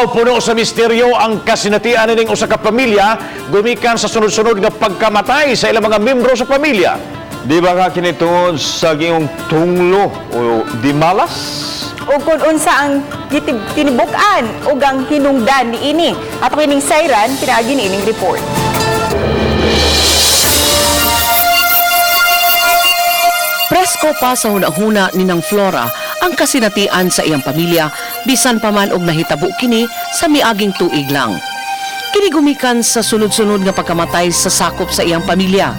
Bitaw puno sa misteryo ang kasinatian nining usa ka pamilya gumikan sa sunod-sunod nga pagkamatay sa ilang mga membro sa pamilya. Di ba ka kini tungod sa giingong tunglo o di malas? Ug kung unsa ang tinibuk-an ug ang hinungdan niini. Ato kining sayran pinaagi niining report. Presko pa sa hunahuna ni Nang Flora ang kasinatian sa iyang pamilya bisan pa man og nahitabo kini sa miaging tuig lang. Kini gumikan sa sunod-sunod nga pagkamatay sa sakop sa iyang pamilya.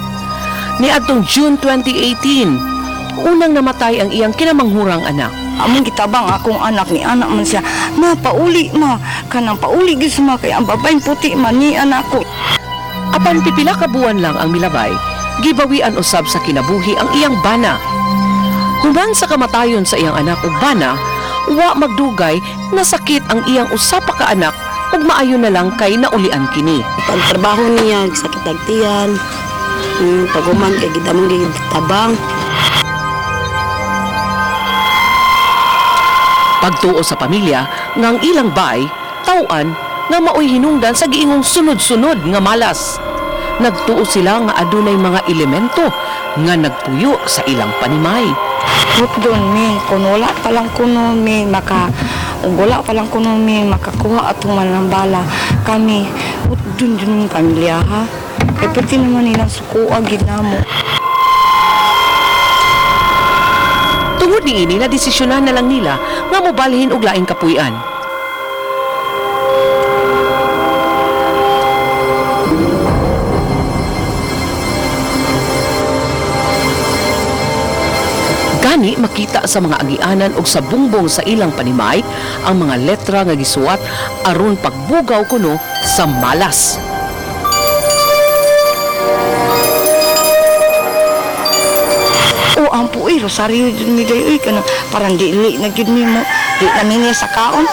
Niadtong June 2018, unang namatay ang iyang kinamanghurang anak. Among gitabang akong anak ni anak man siya. Ma, pauli ma. Kanang pauli gyud sa ma kay ang babaeng puti man ni anak ko. Apan pipila ka buwan lang ang milabay, gibawian usab sa kinabuhi ang iyang bana. Human sa kamatayon sa iyang anak ug bana, wa magdugay nasakit ang iyang usa pa ka anak ug maayo na lang kay naulian kini. Pagtrabaho niya, sakit nagtiyan, paguman kay gidamong gitabang. Pagtuo sa pamilya nga ang ilang bay, taw-an nga maoy hinungdan sa giingong sunod-sunod nga malas. Nagtuo sila nga adunay mga elemento nga nagpuyo sa ilang panimay. Put doon mi, kung wala pa lang kuno mi maka ug wala pa lang kuno mi makakuha atong manambala kami. Put doon dun yung pamilya ha. Kay pati naman nilang sukuha gid namo. Tungod niini na desisyonan na lang nila nga mobalhin og laing kapuy-an. Gani makita sa mga agianan og sa bungbong sa ilang panimay ang mga letra nga gisuwat aron pagbugaw kuno sa malas. O ang puy, Rosario jud mi day uy kanang parang dili na gid mi mo. Di na mi niya sa kaon.